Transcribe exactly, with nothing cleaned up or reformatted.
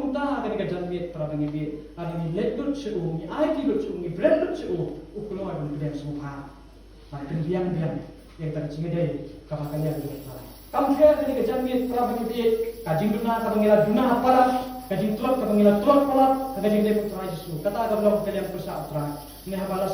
kumta ha kane ka janmiet para bangeit, lada ngi leit lut sha u, ngi aiti lut sha u, ngi bret lut sha u, u kloi ban pdiang sngewbha. Bad pynbiang biang ïa kata ka jingïadei kaba ka liang jong U Trai. Kam pher kane ka janmiet para bangeit, ka jingduna kaba ngi la duna palat, ka jingtlot kaba ngi la tlot palat ha ka jingïadei bad U Trai Jisu. Kata ka long ka liang pyrshah U Trai. Ne haba la